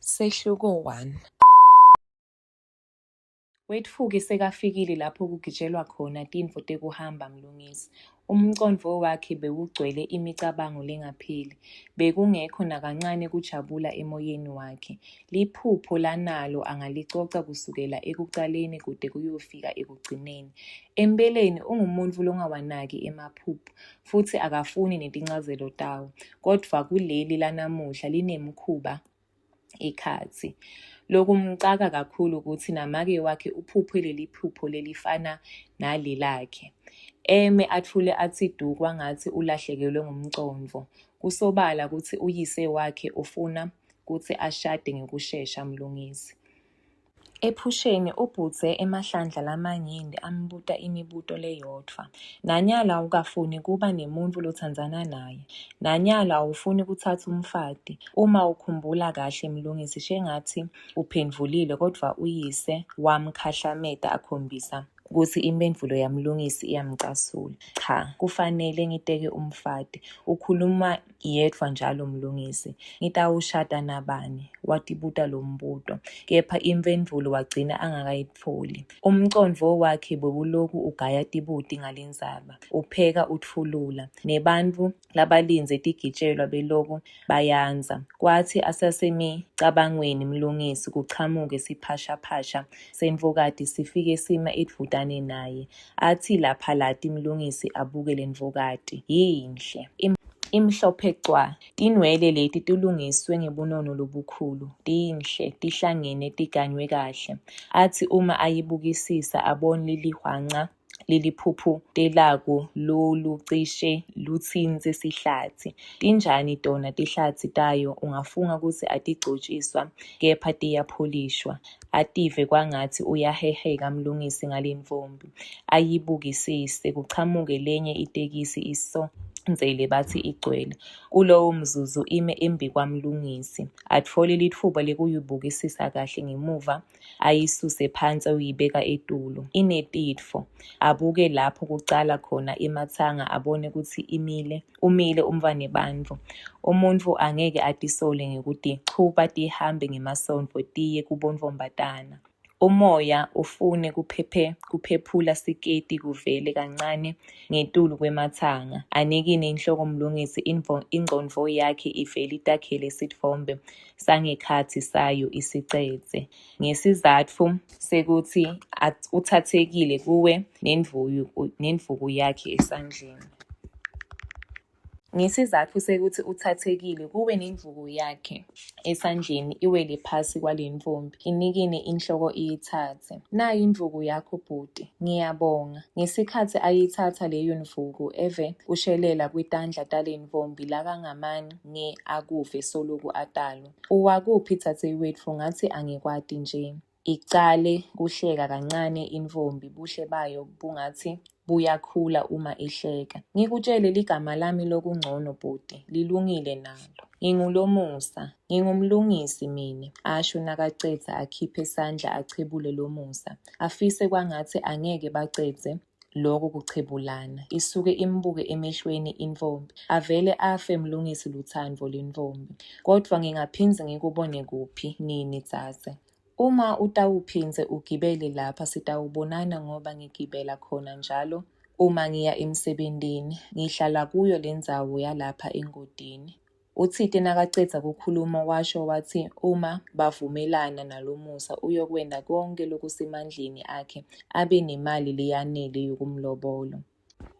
Sehluko 1. Wetfuke sekafikile lapho kugitjelwa khona tintfo tekuhamba Mlungisi. Umcondvo wakhe bewugcwele imicabango lengapheli. Bekungekho nakancane kujabula emoyeni wakhe. Liphupho lanalo angalicoca kusukela ekucaleni kute kuyofika ekugcineni. Empeleni ungumuntfu longawanaki emaphupho futsi akafuni netinchazelo tawo. Kodvwa kuleli lanamuhla linemkhuba ekhatsi. Lokumcaka kakhulu kutsi namake wakhe uphuphe leliphupho lelifana nalelakhe. Eme athule atsi du kwangatsi ulahlekelwe ngumcondvo. Kusobala kutsi uyise wakhe ufuna kutsi ashade ngekushesha Mlungisi. Ephusheni ubhudze emahlandla lamanyenti ambuta imibuto leyodvwa. Nanyalo awukafuni kuba nemuntfu lotsandzana naye. Nanyalo awufuni kutsatsa umfati. Uma ukhumbula kahle Mlungisi shengatsi uphendvulile kodvwa uyise wamkhahlameta akhombisa kutsi imphendvulo yaMlungisi iyamcasula. Cha, kufanele ngiteke umfati. Ukhuluma yedvwa njalo Mlungisi. Ngitawushada nabani? Watibuta lombuto, kepha imphendvulo wagcina angakayitfoli. Umcondvo wakhe bewuloku ugaya tibuti ngalendzaba, upheka utfulula. Nebantfu labalindze tigitjelwa beloku bayandza. Kwatsi asasemicabangweni Mlungisi kuchamuke siphashaphasha sentfokati sifike sima edvutane naye. Atsi laphalati Mlungisi abuke lentfokati. Yinhle. Imhlophe cwa. Tinwele leti tilungiswe ngebunono lobukhulu. Tinhle, tihlangene tiganywe kahle. Atsi uma ayibukisisa abone lihwanca leliphuphutelako lolucishe lutsintse sihlatsi. Tinjani tona tihlatsi tayo ungafunga kutsi atigcotjiswa kepha tiyapholishwa. Ative kwangatsi uyaheheka Mlungisi ngalentfombi. Ayibukisise, kuchamuke lenye itekisi isondzele batsi igcwele. Kulowo mzuzu ime embikwaMlungisi. Atfole litfuba lekuyibukisisa kahle ngemuva ayisuse phansi ayoyibeka etulu. Inetitfo. Abuke lapho kucala khona ematsanga abone kutsi imile umile umntfwanebantfu. Umuntfu angeke atisole ngekutichuba tihambe ngemasontfo tiye kubontfombatana. Umoya ufune kuphephula siketi kuvele kancane ngetulu kwematsanga. Anikine inhloko Mlungisi ingcondvo yakhe ivele itakhele sitfombe sangekhatsi sayo isicedze. Ngesizatfu sekutsi utsatsekile kuwe nendvuku yakhe esandleni. Ngesizatfu sekutsi utsatsekile kuwe nendvuku yakhe esandleni iwele phasi kwalentfombi, inikine inhloko iyitsatse. Nayi indvuku yakho bhuti, ngiyabonga. Ngesikhatsi ayitsatsa leyo ndvuku eve kushelela kwetandla talentfombi lakangamange akuve soloku atalwa. Uwakuphi dzadzewetfu ngatsi angikwati nje? Icale kuhleka kancane intfombi buhle bayo bungatsi buyakhula uma ihleka. Ngikutjele ligama lami lokuncono bhuti, lilungile nalo. NginguLomusa. NginguMlungisi mine, asho nakacedza akhiphe sandla achebule Lomusa. Afise kwangatsi angeke bacedze loko kuchebulana. Isuke imbuke emehlweni intfombi. Avele afe Mlungisi lutsandvo lentfombi. Kodvwa ngingaphindze ngikubone kuphi, nini dzadze? Uma utawuphindze ugibele lapha sitawubonana ngoba ngigibela khona njalo uma ngiya emsebentini. Ngihlala kuyo lendzawo yalapha eNgodini. Utsite nakacedza kukhuluma washo watsi uma bavumelana naLomusa uyokwenta konkhe lokusemandleni akhe abe nemali leyanele yekumlobola.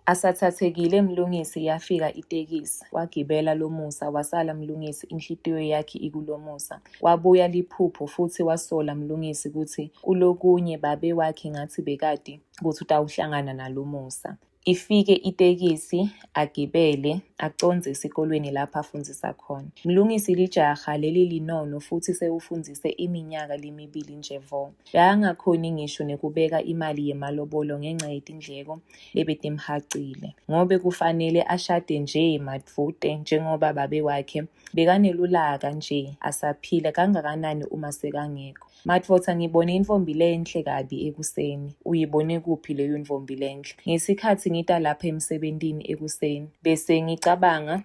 Asatsathekile Mlungisi yafika itekisi, wagibela Lomusa wasala Mlungisi inhlitiyo yakhe ikuLomusa. Kwabuya liphupho futsi wasola Mlungisi kutsi kulokunye babe wakhe ngatsi bekati kutsi utawuhlangana naLomusa. Ifike itekisi agibele acondze esikolweni lapho afundzisa khona. Mlungisi lijaha lelilinono futsi sewufundzise iminyaka lemibili nje vo. Bekangakhoni ngisho nekubeka imali yemalobolo ngenca yetindleko lebetimhacile, ngobe kufanele ashade nje madvute njengoba babe wakhe bekanelulaka nje asaphila kangakanani uma sekangekho. Madvodza ngibone intfombi lenhle kabi ekuseni. Uyibone kuphi leyo ntfombi lenhle? Ngesikhatsi ngita lapha emsebentini ekuseni, bese ngicabanga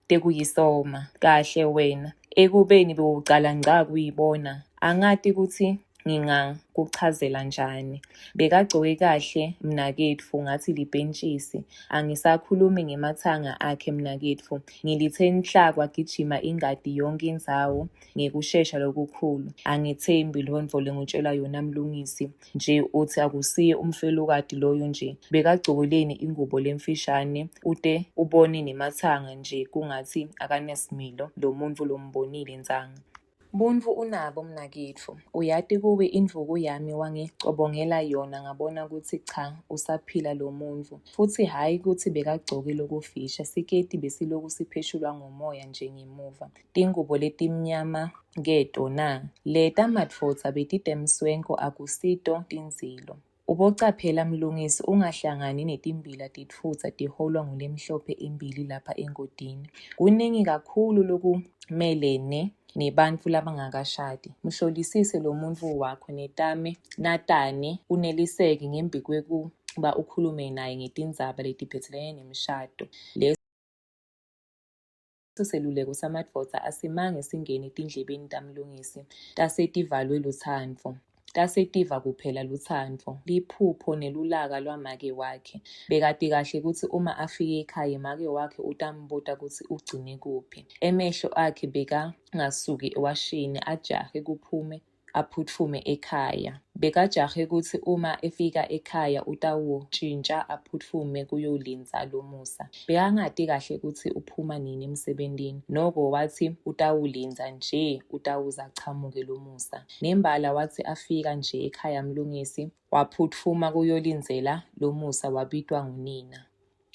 tekuyisoma. Kahle wena. Ekubeni bewucala ngca kuyibona, angati kutsi ngingakuchazela njani. Bekagcoke kahle mnaketfu ngatsi lipentjisi. Angisakhulumi ngematsanga akhe mnaketfu, ngilitse nhla kwagijima ingati yonkhe indzawo ngekushesha lokukhulu. Angitsembi lontfo lengitjelwa yona Mlungisi nje utsi akusiye umfelokati loyo nje. Bekagcokeleni ingubo lemfishane ute ubone nematsanga nje kungatsi akanasimilo lomuntfu lombonile ntsanga. Buntfu unabo mnaketfu, uyati kuwe indvuku yami wangicobongela yona ngabona kutsi cha usaphila lomuntfu. Futsi hhayi kutsi bekagcoke lokufisha, siketi besiloku sipheshulwa ngumoya nje ngemuva. Tingubo letimnyama ke tona? Leta madvodza betitemswenko akusito tinzilo. Ubocaphela Mlungisi ungahlangani netimbila titfutsa tiholwa ngulemhlophe embili lapha engodini. Kuningi kakhulu lokumelene nebantfu labangakashadi. Mhlolisise lomuntfu wakho netame natane uneliseke ngembikwekuba ukhulume naye ngetindzaba letiphatselene nemshado. Leso seluleko saMadvodza asimange singene etindlebeni taMlungisi, tase tivalwe lutsandvo. Tase tiva kuphela lutsandvo, liphupho nelulaka lwamake wakhe. Bekati kahle kutsi uma afika ekhaya make wakhe utambuta kutsi ugcine kuphi. Emehlo akhe bekangasuki ewashini ajahe kuphume aphutfume ekhaya. Bekajahe kutsi uma efika ekhaya utawuntjintja aphutfume kuyolindza Lomusa. Bekangati kahle kutsi uphuma nini emsebentini, noko watsi utawulindza nje utawuze achamuke Lomusa. Nembala watsi afika nje ekhaya Mlungisi, waphutfuma kuyolindzela Lomusa wabitwa ngunina.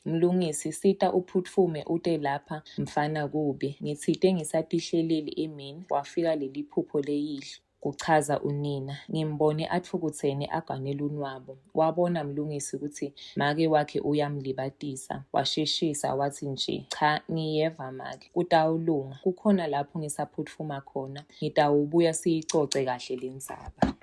Mlungisi, sita uphutfume ute lapha mfana kubi. Ngitsite ngisatihleleli emini wafika leliphupho leyihlo, kuchaza unina. Ngimbone atfukutsene agane lunwabu. Wabona Mlungisi kutsi make wakhe uyamlibatisa. Washeshisa watsi nje, cha ngiyeva make, kutawulunga. Kukhona lapho ngisaphutfuma khona, ngitawubuya siyicoce kahle lendzaba.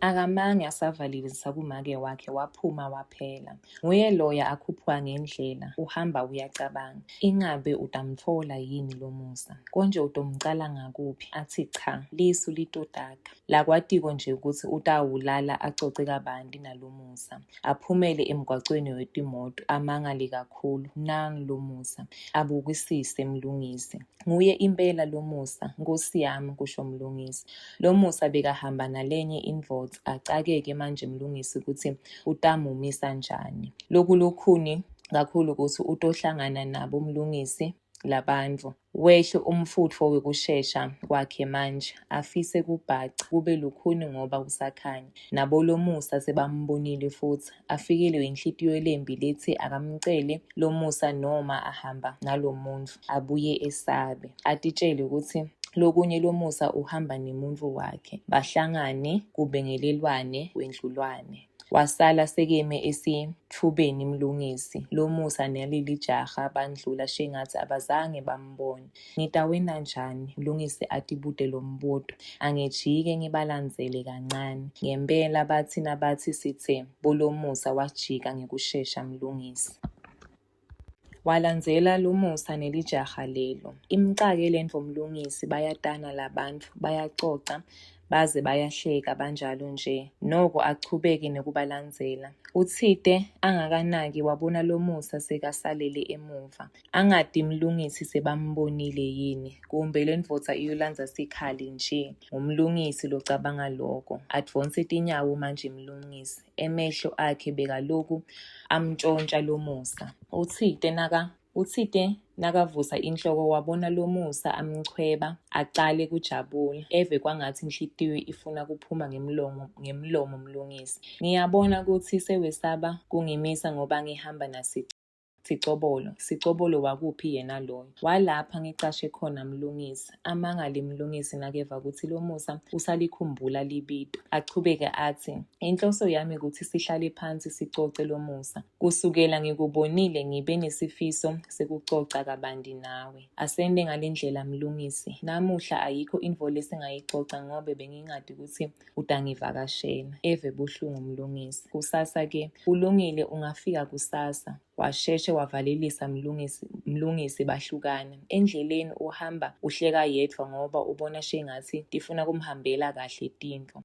Akamange asavalelisa kumake wakhe waphuma waphela. Nguye loya akhuphuka ngendlela, uhamba uyacabanga. Ingabe utamtfola yini Lomusa? Konje utomcala ngakuphi? Atsi cha, lisu litotaka. Lakwatiko nje kutsi utawulala acoce kabanti naLomusa. Aphumele emgwacweni wetimoto, amangale kakhulu. Nangu Lomusa, abukisise Mlungisi. Nguye impela Lomusa, Nkosi yami, kusho Mlungisi. Lomusa bekahamba nalenye indvodza, acakeke manje Mlungisi kutsi utamumisa njani. Lokulukhuni kakhulu kutsi utohlangana nabo Mlungisi labantfu. Wehle umfutfo wekushesha kwakhe manje, afise kubhaca, kube lukhuni ngoba kusakhanya. NaboLomusa sebambonile futsi. Afikelwe yinhlitiyo lembi letsi akamcele Lomusa noma ahamba nalomuntfu, abuye esabe. Atitjele kutsi lokunye Lomusa uhamba nemuntfu wakhe, bahlangane kubengelelwane kwendlulwane. Wasala sekeme esitfubeni Mlungisi, Lomusa nalelijaha bandlula shengatsi abazange bambone. Ngitawentanjani? Mlungisi atibute lombuto. Angijike ngibalandzele kancane. Ngempela batsi nabatsi sitse boLomusa wajika ngekushesha Mlungisi. Walandzela Lomusa nelijaha lelo. Imcake lentfo Mlungisi bayatana labantfu bayacoca baze bayahleka banjalo nje. Noko achubeke nekubalandzela. Utsite angakanaki wabona Lomusa sekasalele emuva. Angati Mlungisi sebambonile yini, kumbe lendvodza iyolandza sikhali nje. NguMlungisi locabanga loko. Advonse tinyawo manje Mlungisi. Emehlo akhe bekaloku amntjontja Lomusa. Utsite naka Utsite nakavusa inhloko wabona Lomusa amchweba, acale kujabula, eve kwangatsi inhlitiyo ifuna kuphuma ngemlomo ngemlomo Mlungisi. Ngiyabona kutsi sewesaba kungimisa ngoba ngihamba naSic. Sicobolo, Sicobolo wakuphi yena loyo? Walapha ngicashe khona Mlungisi. Amangale Mlungisi nakeva kutsi Lomusa usalikhumbula libito. Achubeke atsi, Inhloso yami kutsi sihlale phansi sicoce Lomusa. Kusukela ngikubonile ngibe nesifiso sekucoca kabanti nawe. Asente ngalendlela Mlungisi. Namuhla ayikho intfo lesingayicoca ngobe bengingati kutsi utangivakashela. Eve buhlungu Mlungisi. Kusasa ke? Kulungile ungafika kusasa. Washeshe wavalelisa Mlungisi, Mlungisi bahlukana. Endleleni uhamba uhleka yedvwa ngoba ubona shengatsi tifuna kumhambela kahle tintfo.